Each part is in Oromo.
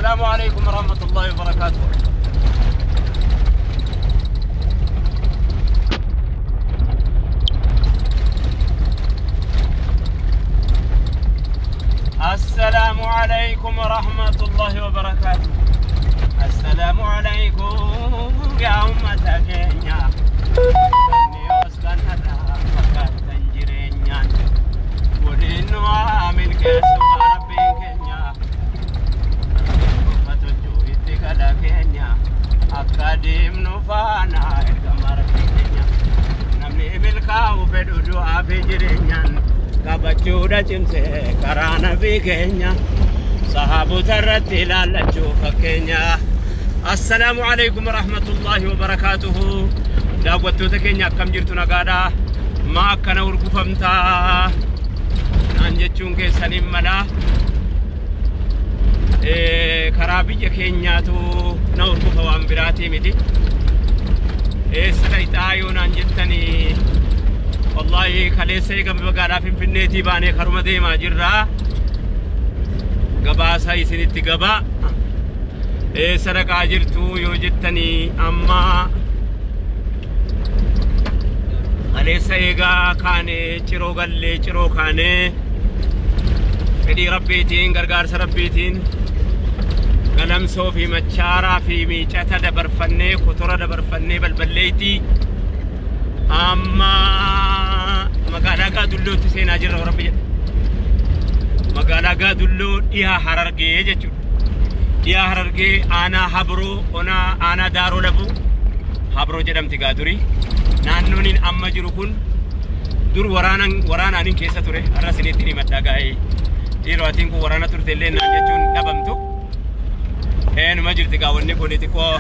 السلام عليكم ورحمة الله وبركاته. السلام عليكم ورحمة الله وبركاته. السلام عليكم يا أمة كينيا. Kabachuudha cimsee karaa nabii keenya sahaabota irratti ilaallachuu fakkeenya. Assalaamu alaikum warahmatullaahi wabarakaatuhu. Daawwattoota keenya akkam jirtu nagaadha. Maa akkana urgufamtaa naan jechuun keessaniin mala. Karaa biyya keenyaatu na urgufa waan biraatii miti. Eessa dhayxaa yoo naan jettanii والله kaleessa eegame magaalaa Finfinneetii baanee karuma deemaa jirra. Gabaasa isinitti gabaa. Eessa dhaqaa jirtu yoo jettanii amma kaleessa eegaa kaanee ciroo gallee ciroo kaanee fedhii rabbiitiin gargaarsa rabbiitiin galamsoo fi machaaraa fi miicata dabarfannee kotora dabarfannee balballeetii amma magaalaa Gaadullootti seenaa jirra rabbi jedha. Magaalaa Gaadulloo dhiyaa Harargee jechuudha. Dhiyaa Harargee aanaa Habroo onaa aanaa Daaroo Labuu Habroo jedhamti Gaadurii. Naannoon amma jiru kun dur waraanaan keessa ture. Har'a isinitti ni madda gaa'ee. Dhiiroo atiin kun waraana turte illee naan jechuun dhabamtu. Numa jirti gaawwanni kun xiqqoo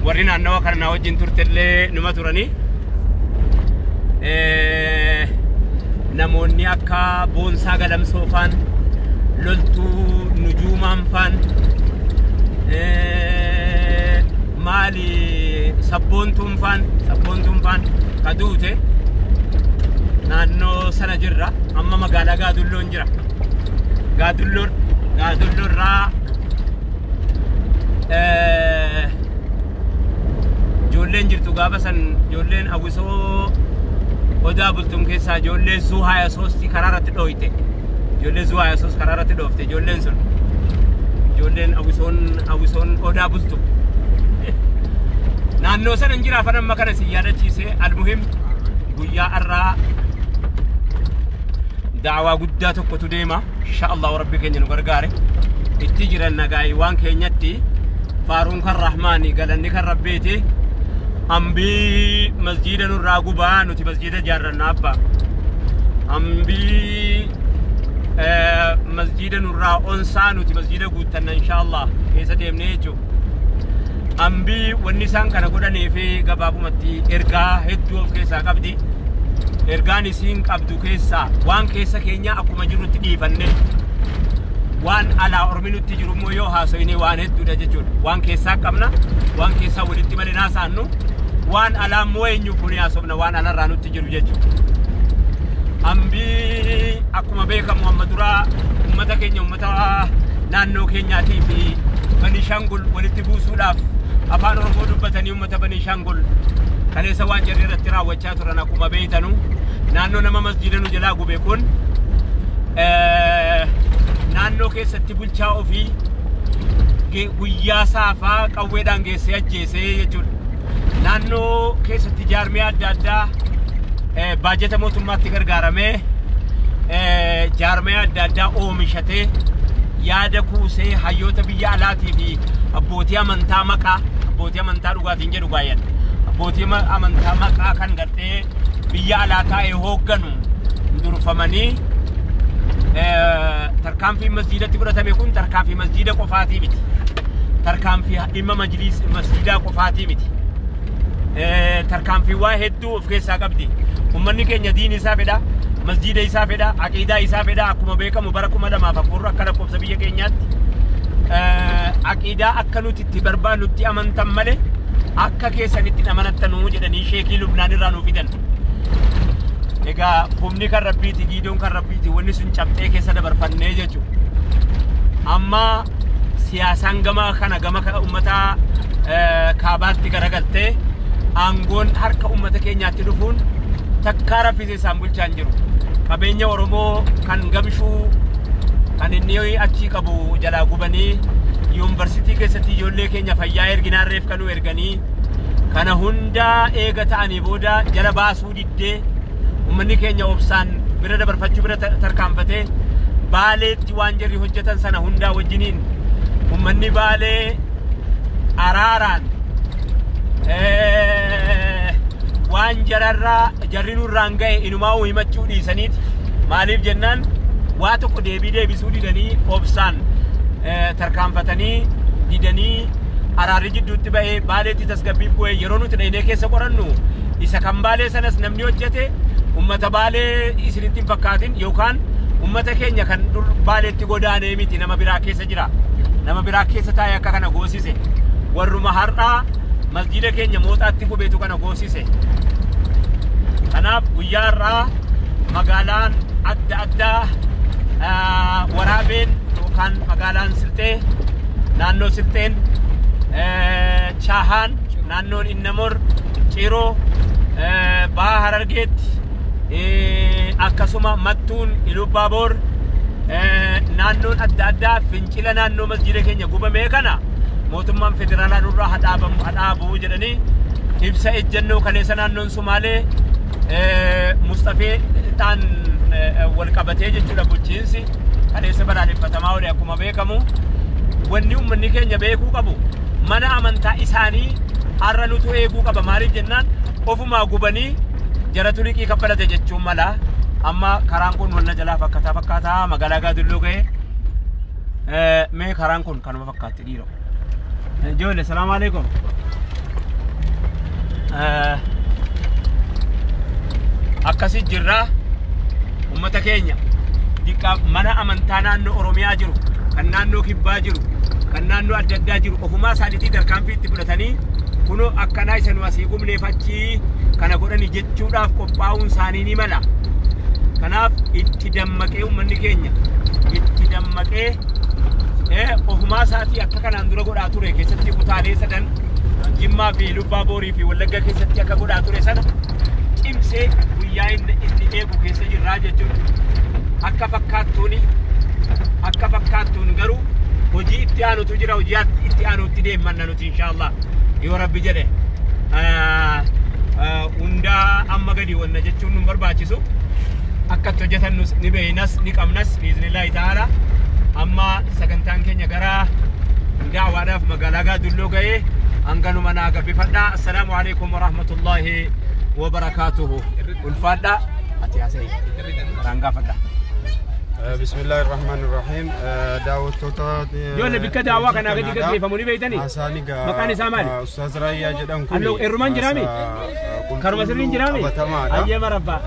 warri naannawa kana na wajjin turte illee numa turanii. Namoonni akka Boonsaa Galamsoo faan, loltuu Nujuumaan faan, maali Sabboontuun faan ka duute naannoo sana jirra. Amma magaalaa Gaadulloon jira. Gaadulloorraa ijoolleen jirtu gaafa san ijoolleen hawwisoo odaa bultuun keessaa ijoollee zuu 23 karaa irratti dhooyte. Ijoollee zuu 23 karaa irratti dhoofte ijoolleen sun. Ijoolleen hawwisoon odaa bultu. Naannoo sana hin jiraafan amma kana si yaadachiise. Almuhim guyyaa har'aa daawaa guddaa tokkotu deema. Insha Allah rabbi keenya nu gargaare. Itti jiran nagaayii waan keenyatti faaruun kan Rahmaani galanni kan Rabbiiti. Ambii masjida nurraa gubaa nuti masjida jaarrannaa abbaa. Ambii masjida nurraa onsaa nuti masjida guuttanna insha Allah keessa deemnee jechuudha. Ambii wanni isaan kana godhanii fi gabaabumatti ergaa hedduu of keessaa qabdi. Ergaan isiin qabdu keessaa waan keessa keenya akkuma jirutti dhiifanne waan alaa ormi nutti jiru immoo yoo haasofne waan hedduudha jechuudha. Waan keessaa qabna, waan keessaa walitti malee naasaannu, waan alaa immoo eenyuuf ni haasofna waan alarraa nutti jiru jechuudha. Ambii akkuma beekamu amma duraa uummata keenya uummata naannoo keenyaatii fi Baniishangul walitti buusuudhaaf afaan Oromoo dubbatanii uummata Baniishangul kaleessa waan jarri irratti raawwachaa turan akkuma beeytanu naannoo nama masjida nu jalaa gube kun naannoo keessatti bulchaa ofii guyyaa saafaa qawweedhaan geessee ajjeesee jechuudha. Naannoo keessatti jaarmiyaa adda addaa baajata mootummaatti gargaaramee jaarmiyaa adda addaa oomishatee yaada kuusee hayyoota biyya alaatii fi abbootii amantaa maqaa abbootii amantaa dhugaatiin jedhu baay'een abbootii amantaa maqaa kan gartee biyya alaa taa'ee hoogganu durfamanii tarkaanfii masjiidatti fudhatame kun tarkaanfii masjiida qofaatii miti. Tarkaanfii dhimma masjiidaa qofaatii miti. Tarkaanfii waa hedduu of keessaa qabdi. Uummanni keenya diin isaa fedha, masjiida isaa fedha, aqiidaa isaa fedha. Akkuma beekamu bara 2004 akka lakkoofsa biyya keenyaatti aqiidaa akka nuti itti barbaannutti amantan malee akka keessanitti amanattanuu jedhanii sheekii Lubnaan irraa nuu fidan. Egaa humni kan Rabbiiti, giidoon kan Rabbiiti, wanni sun cabxee keessa dabarfannee jechuudha. Amma Siyaasaan gama kana gama uummata kaabaatti garagaltee aangoon harka uummata keenyaatti dhufuun takkaa raffisee isaan bulchaa hin jiru. Qabeenya Oromoo kan gamshuu kan inni achii qabu jalaa gubanii, yuunivarsiitii keessatti ijoollee keenya fayyaa erginaan reef kanuu erganii, kana hundaa eega ta'anii booda jala baasuu diddee uummanni keenya obsaan bira dabarfachuu bira tarkaanfatee Baaleetti waan jarri hojjetan sana hundaa wajjiniin uummanni Baalee araaraan waan jararraa jarri nurraan ga'e inumaa himachuu dhiisaniiti. Maaliif jennaan waa tokko deebii deebisuu didanii obsaan tarkaanfatanii didanii araarri jidduutti ba'ee Baaleetti tasgabbii bu'ee. Yeroo nuti dhaynee keessa qorannu isa kan Baalee sanas namni hojjete ummata Baalee isinitti hin fakkaatin, yookaan ummata keenya kan dur Baaleetti godaanee miti, nama biraa keessa jira. Nama biraa keessa taa'ee akka kana goosise. Warruma har'aa masjiida keenya Mooxaatti gubeetu kana goosise. Kanaaf guyyaa har'aa magaalaan adda addaa, Waraabeen yookaan magaalaan Silxee, naannoo Silxeen, Chaahaan, naannoon Innamor, Ciroo, Baha Harargeetti, akkasuma Mattuun, Ilubbaaboor, naannoon adda addaa fincila naannoo masjiida keenya gubamee kana mootummaan federaalaa nurraa hadhaabamu hadhaabuu jedhanii ibsa ejjennoo kaleessa naannoon Sumaalee Mustafee dhaan wal qabatee jechuudha, bulchiinsi kaleessa balaaleffatamaa oole. Akkuma beekamu, wanni uummanni keenya beekuu qabu, mana amantaa isaanii har'a nutu eeguu qaba. Maaliif jennaan ofumaa gubanii jaratu liqii kaffalate jechuun mala. Amma karaan kun wanna jalaa fakkaataa fakkaataa magaalaa Gaadulloo ga'e. Mee karaan kun kanuma fakkaatti dhiiroo. Ijoollee, salaamu alaikum. Akkasi jirra. Uummata keenya diqqa mana amantaa naannoo Oromiyaa jiru, kan naannoo Kibbaa jiru, kan naannoo adda addaa jiru ofumaa isaaniitii tarkaanfii itti fudhatanii kunoo akkanaa isa nu asii gubneef achii kana godhani jechuudhaaf qophaa'uun isaanii ni mala. Kanaaf itti dammaqee, uummanni keenya itti dammaqee, ofumaa isaatii akka kanaan dura godhaa ture keessatti kutaalee sadan Jimmaa fi Lubbaa Boorii fi Wallagga keessatti akka godhaa ture sana cimsee guyyaa inni eegu keessa jirraa jechuudha. Akka fakkaattuun garuu hojii itti aanutu jira, hojii itti aanutti deemanna nuti inshaallah yoo Rabbi jedhe. Hundaa amma gadi wanna jechuun nu barbaachisu, akka itti hojjetan nus ni beeynas ni qabnas biiznillaahi ta'ala. Amma sagantaan keenya gara daawaadhaaf magaalaa Gaadulloo ga'ee hanganuma naa gabbifadha. Assalaamu alaikum warahmatullaahi wabarakaatuhu. Ulfaadha, ati haasa'e karaan gaafadha. بسم الله الرحمن الرحيم. Daawwattoota Ijoollee, bikka daawwaa kanaa gadi gaggeeffamu ni beeytanii? Haasaan egaa Maqaan isaa maali? Ustaaz Raayyaa jedhan kun Halloo, eerrumaan jiraami? Karuma sirriin jiraami? Qabatamaadha. Ayyee marabbaa.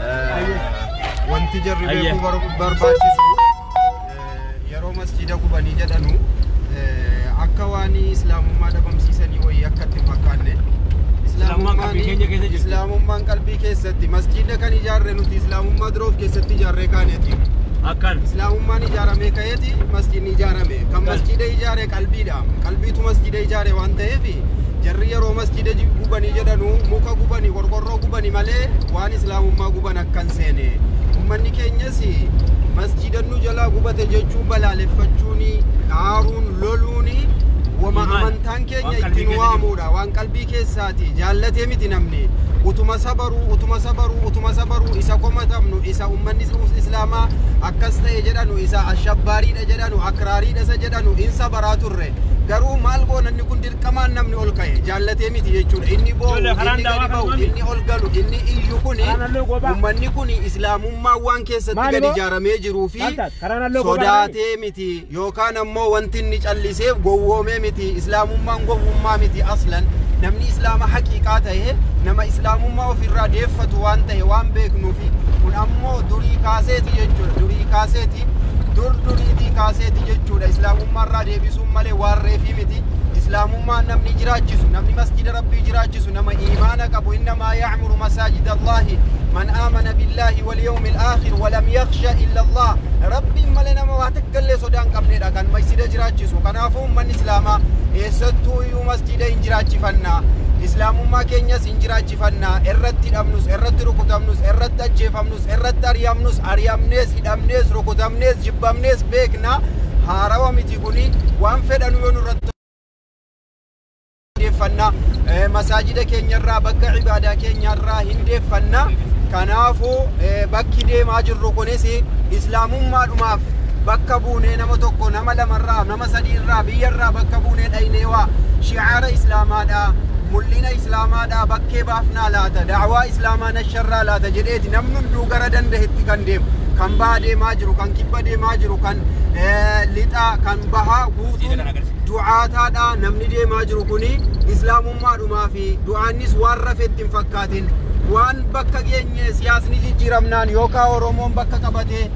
Wanti jarri Ayyee. beekuu barbaachisu, yeroo masjiida gubanii jedhanu akka waan islaamummaa dhabamsiisanii wayii akka itti hin fakkaanne. Islaamummaan qalbii keenya keessa jirti. Islaamummaan qalbii keessatti. Masjiida kan ijaarre nuti islaamummaa dura of keessatti ijaarree kaaneeti. Akkan. Islaamummaan ijaaramee ka'eeti masjidni ijaarame. Kan masjida ijaare qalbiidha. Qalbiitu masjida ijaare waan ta'eef jarri yeroo masjida gubanii jedhanu muka gubanii, qorqorroo gubanii malee waan islaamummaa guban akkan seene. Uummanni keenyas masjida nu jalaa gubate jechuun balaaleffachuun, aaruun, loluun wama Imaana. amantaan keenya Waan qalbii ittiin keessa waamuudha. Waan qalbii keessaati. Jaallatee miti namni. Utuma sabaruu, utuma sabaruu, utuma sabaruu isa komatamnu, isa ummanni islaamaa akkas ta'e jedhanu, isa ashabbaariidha jedhanu, akraariidha isa jedhanu in sabaraa turre. Garuu maal goona, inni kun dirqamaan namni ol ka'e jaallatee miti jechuudha. Inni boo'u, Ijoollee, karaan inni gadi daawwaa ba'u, kan inni ol galu, inni iyyu kuni Karaan halluu gobaa. ummanni kun islaamummaa waan keessatti Maali gadi boo? ijaaramee jiruu fi Maal taate? Karaan halluu gobaa? Sodaatee miti yookaan ammoo wanti inni calliseef gowwoomee miti. Islaamummaan gowwummaa miti. Aslan namni islaama haqiiqaa ta'e nama islaamummaa ofirraa deeffatu waan ta'e waan beeknuufi kun ammoo durii kaaseeti jechuudha. Durii kaaseeti, dur duriitii kaaseeti jechuudha. Islaamummaarraa deebisuun malee waan reefii miti. Islaamummaan namni jiraachisu, namni masjida Rabbii jiraachisu nama iimaana qabu. إنما يعمر مساجد الله من آمن بالله واليوم الآخر ولم يخش إلا الله. Rabbiin malee nama waa takka illee sodaan qabnedha kan masjida masjida jiraachisu. Kanaafuu uummanni islaamaa eessattuu iyyuu masjida hin jiraachifannaa. Islaamummaa keenyas hin jiraachifannaa. Irratti hidhamnus, irratti rukutamnus, irratti ajjeefamnus, irratti ari'amnus, ari'amnees, hidhamnees, rukutamnees, jibbamnees beekna. Haarawa miti kuni waan fedhanu yoo nurratti deeffannaa. Masaajida keenyarraa bakka ibaadaa keenyarraa hin deeffannaa. Kanaafuu bakki deemaa jirru kunis islaamummaadhumaaf bakka buunee nama tokko nama lamarraa nama sadiirraa biyyarraa bakka buunee dhaynee waa shi'aara islaamaadhaa mul'ina islaamaadhaa bakkee baafnaa laata da'waa islaamaa nasharraa laata jedheeti namni hunduu gara danda'etti kan deemu kan baha deemaa jiru kan kibba deemaa jiru kan lixaa kan bahaa guutuun du'aataadha namni deemaa jiru kuni islaamummaadhumaa fi du'aannis waan rafetti hin fakkaatin waan bakka geenye siyaasni jijjiiramnaan yookaan Oromoon bakka qabatee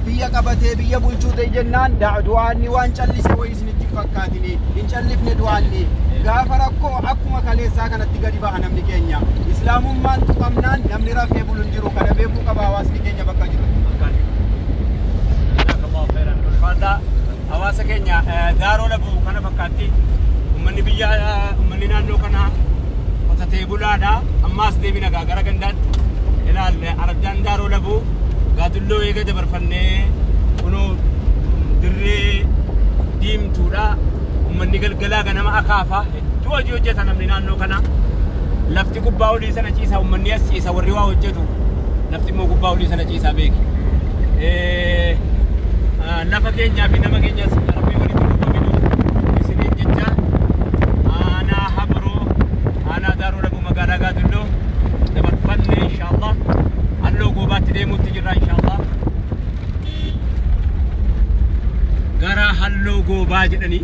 biyya qabatee biyya bulchuu ta'e jennaan du'aanni waan callise wayii isinitti hin fakkaatini hin callifne du'aanni gaafa rakkoo akkuma kaleessaa kanatti gadi baha namni keenya islaamummaan tuqamnaan namni rafee bulu hin jiru kana beekuu qaba hawaasni keenya bakka jiru. Hawaasa keenya Daaroo Labuu kana fakkaatti uummanni biyya uummanni naannoo kanaa qotatee bulaadha. Ammaas deemina gara gandaatti ilaalle araddaan Daaroo Labuu Gaadulloo eega dabarfannee kunoo dirree diimtuudha. Uummanni galgalaa ganama akaafa hedduu hojii hojjeta namni naannoo kana. Lafti gubbaa olii sana ciisa uummanni as ciisa warri waa hojjetu lafti immoo gubbaa olii sana ciisaa beeki. Lafa keenyaa fi nama keenyas rabbii walitti nuuf fidu isiniin jecha aanaa Habroo aanaa Daaroo Labuu magaalaa Gaadulloo dabarfanne inshaallah halloo goobaatti deemuutti jirra inshaallah. Gara halloo goobaa jedhanii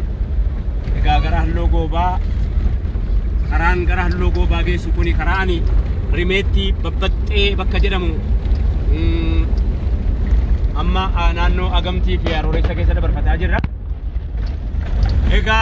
egaa gara halloo goobaa karaan gara halloo goobaa geessu kuni karaa ani rimeetti babbaxxee bakka jedhamu amma naannoo Agamtii fi Arooressa keessa dabarfataa jirra. Egaa